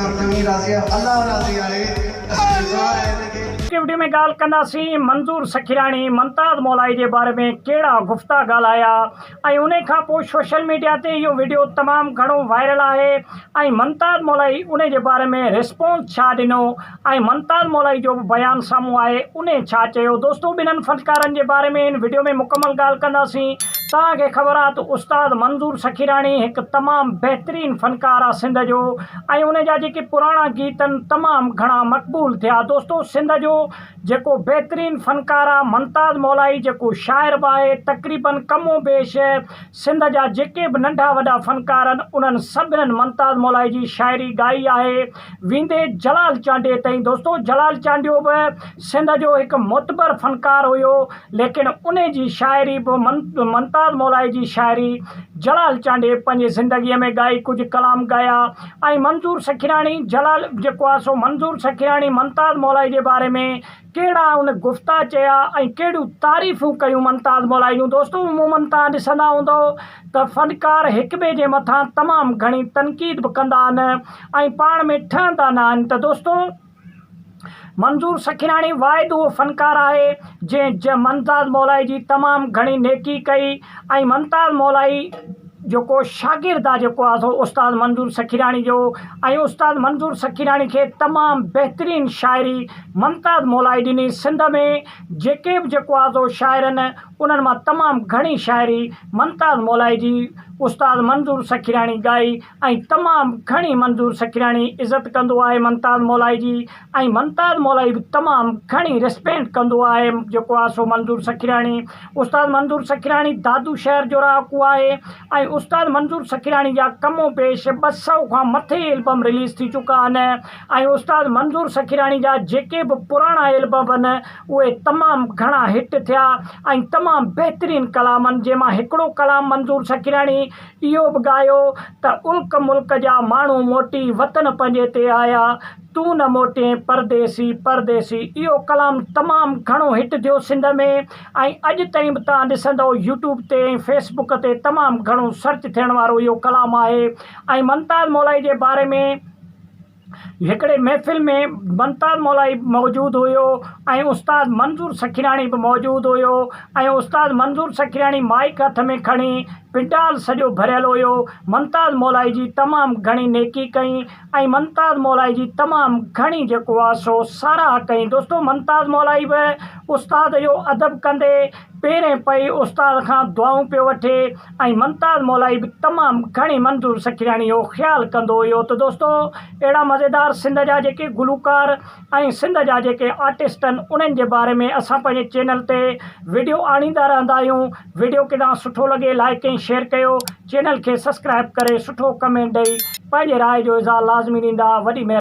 اسان توهين راضي آهيو الله راضي آهي اسان جي دعا آهي هن کي. وڊيو ۾ ڳالهه ڪنداسين منظور سکيراڻي ممتاز مولائي جي باري ۾ ڪهڙا گفتا ڳالهايا ۽ انهي کان پوء سوشل ميڊيا تي اهو وڊيو تمام گهڻو وائرل آهي ۽ ممتاز مولائي انهي جي باري ۾ ريسپانس ڇا ڏنو ۽ ممتاز مولائي جو به بيان سامهون آهي انهي ڇا چيو دوستو ٻنهن فنڪارن جي باري ۾ هن وڊيو ۾ مڪمل ڳالهه ڪنداسين توهان کي خبر آ ته استاد منظور سخيراڻي هڪ تمام بهترين فنڪار آ سنڌ جو ۽ ان جا جيڪي پراڻا گيت ان تمام گهڻا مقبول ٿيا دوستو سنڌ جو جيڪو بهترين فنڪار آ ممتاز مولائي جيڪو شاعر به آهي تقريبن ڪم و بيش سنڌ جا جيڪي به ننڍا وڏا فنڪار ان انهن سڀنن ممتاز مولائي جي شاعري ڳائي آهي ويندي جلال چانڊيي تائين دوستو جلال چانڊيو به سنڌ جو هڪ معتبر فنڪار هيو ليڪن انهي جي شاعري به ممتاز مولائي جي شاعري جلال چانڊيي پنهنجي زندگيء ۾ ڳائي ڪجهه ڪلام ڳايا ۽ منظور سکيراڻي جلال جيڪو آهي سو منظور سکيراڻي ممتاز مولائي جي باري ۾ ڪهڙا ان گفتا چيا ۽ ڪهڙيون تعريفون ڪيون ممتاز مولائي جون دوستو عمومن توهان ڏسندا هوندؤ ته فنڪار هڪٻئي جي مٿان تمام گهڻي تنقيد به ڪندا آهن ۽ پاڻ ۾ ٺهندا نه آهن ته دوستو منظور سکيراڻي واحد اهو فنڪار آهي جنهن ج ممتاز مولائي جي تمام گهڻي نيڪي ڪئي ۽ ممتاز مولائي جيڪو شاگرد آهي جيڪو آهي سو استاد منظور سکيراڻي جو ۽ استاد منظور سکيراڻي کي تمام بهترين شاعري ممتاز مولائي ڏني سنڌ ۾ جيڪي به جيڪو آهي سو شاعرن انهن مان تمام گهڻي شاعري ممتاز مولائي جي استاد منظور سکيراڻي ڳائي ۽ تمام گهڻي منظور سکيراڻي عزت ڪندو آهي ممتاز مولائي جي ۽ ممتاز مولائي به تمام گهڻي ريسپينٽ ڪندو آهي جيڪو آهي سو منظور سکيراڻي استاد منظور سکيراڻي دادو شهر جو رهاڪو آهي ۽ استاد منظور سکيراڻي جا ڪم و بيش 200 کان مٿي البم رليز ٿي چڪا آهن ۽ استاد منظور سکيراڻي جا جيڪي به پراڻا البم آهن اهي تمام گهڻا هٽ ٿيا ۽ تمام بهترين ڪلام آهن جنهن مان هڪڙو ڪلام منظور سکيراڻي اهو به ڳايو ته الڪ ملڪ جا ماڻهو موٽي وطن پنهنجي تي آيا، تون نه موٽين پرديسي پرديسي اهو ڪلام تمام گهڻو هٽ ٿيو سنڌ ۾ ۽ اڄ تائين به توهان ڏسندؤ يوٽيوب تي ۽ فيس بڪ تي تمام گهڻو سرچ ٿيڻ وارو اهو ڪلام آهي ۽ ممتاز مولائي جي باري ۾ هڪڙي محفل ۾ ممتاز مولائي به موجود هيو ۽ استاد منظور سکيراڻي به موجود هيو ۽ استاد منظور سکيراڻي مائيڪ هٿ ۾ کڻي پنڊال سڄو ڀريل هيو ممتاز مولائي جي تمام گهڻي نيڪي ڪئي ۽ ممتاز مولائي جي تمام گهڻي جيڪو آ سو ساراهه ڪئي دوستو ممتاز مولائي به استاد جو ادب ڪندي پيرين پئي استاد کان دعائون پيو وٺي ۽ ممتاز مولائي به تمام گهڻي منظور سکيراڻي جو خيال ڪندو هيو ته دوستو اهڙا مزيدار سنڌ جا جيڪي گلوڪار ۽ سنڌ جا جيڪي آرٽسٽ آهن انهن جي باري ۾ اسان پنهنجي چينل تي وڊيو آڻيندا رهندا آهيون وڊيو ڪيڏانهن سٺو لڳي لائڪ ۽ شيئر ڪيو چينل کي سسڪرائب ڪري سٺو ڪمينٽ ڏئي پنهنجي راء جو اظهار لازمي ڏيندا وڏي مهرباني.